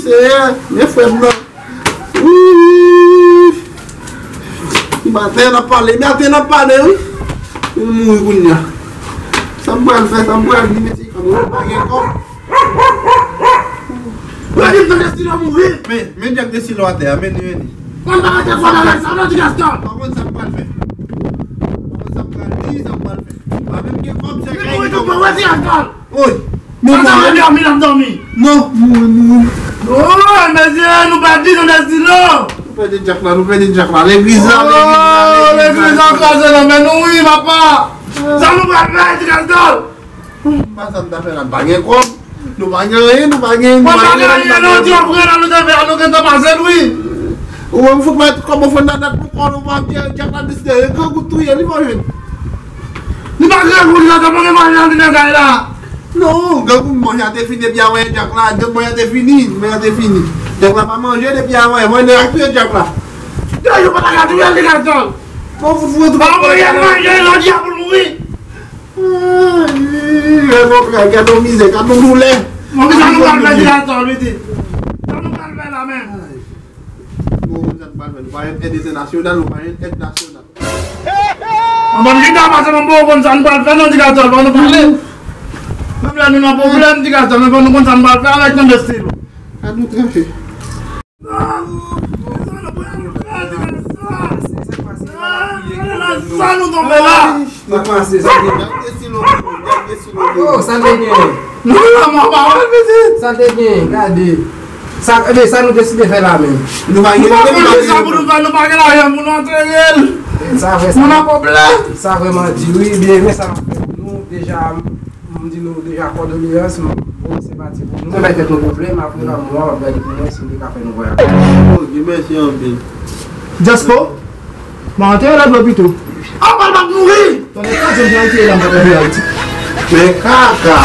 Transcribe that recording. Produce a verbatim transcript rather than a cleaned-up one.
Seyè, men frè m nan. Wouy. Maten n ap pale, maten n ap pale, wi. M mouri kounye a. Sa m pral fè, sa m pral di, mesye, kòm yo pa gen kòb. Mwen di m tande Silo mouri. Men, men Jack de Silo atè a, men li, men li. Mwen pa rete fò nan lè sa, non, di Gaston. Pa konn sa m pral fè. Pa konn sa m pral di, sa m pral fè. Pa menm gen kòb, se kay gen kòb. Mwen di Gaston. Oy. Non, non, non, dòmi, l ap dòmi. Non, mouri, mouri. Oh, mesye, nou pa di nou Destino. Nou pèdi Jack la, nou pèdi Jack la. Legliz la, legliz la, legliz la. Oh, legliz la kraze nan men nou, wi, papa. Sa nou pral fè, ti Gaston? Pa sa m ta fè la, pa gen kòb. Nou pa gen anyen, nou pa gen, nou pa gen anyen, nou pa gen anyen. Mwen pa gen anyen, non, ti frè la, nou te fè, nou gentan pase l, wi. Ou wè m fout mwen tout kòb ofrann nan dat pou kò nou, pa gen Jack la deside, e gran gout touye, li pa jwenn. Li pa gen gout la, sa pa gen manje nan kay la. Non, grangou, manje a te fini, epi a wè Jack la, Jack manje a te fini, manje a te fini. Jack la pa manje, depi a wè, mwen nèg ak touye Jack la. Dè yo pa ta ka touye li, Gaston. Bon, fout, fout, fout. Pa manje, manje, jodi a pou l mouri. Ay, gade yon, gade yon mizè, gade yon doulè. Bon, men sa nou pral fè, ti Gaston, piti. Sa nou pral fè la, men. Bon, sa nou pral fè, nou pa jwenn èd entènasyonal, nou pa jwenn èd nasyonal. An ban chita pase nan bon konn sa nou pral fè nan ti Gaston, fò nou pale. Menm lè nou nan pwoblèm ti Gaston, men fò nou konn sa nou pral fè avèk nou Destino. An nou tranche. Sa nou pral fè ti Gaston? Sa nou tonbe la. Sa pase, sa gen. Destino, Destino. Oh, sa te gen. Nou la mò pa wè pitit. Sa te gen, gade. Sa, ebe, sa nou deside fè la menm. Nou pa gen, nou pa gen sa pou nou fè, nou pa gen lajan pou nou antere l. Sa vre, sa. Nou nan pwoblèm. Sa vrèman di, wi, byen, men sa m ap fè pou nou, deja, m di nou deja kondoleyans, m voye senpati pou nou. Sa bay tèt nou pwoblèm, apre lanmò a, w ap gade pou mwen si w te ka fè nou vwayaje. Oh, Dye mèsi anpil. Jaspo, mwen antere lòt bò pito. Apa l p ap mouri? Tonnè, ka jan m te antere la, m pa t antre Ayiti. Men kaka.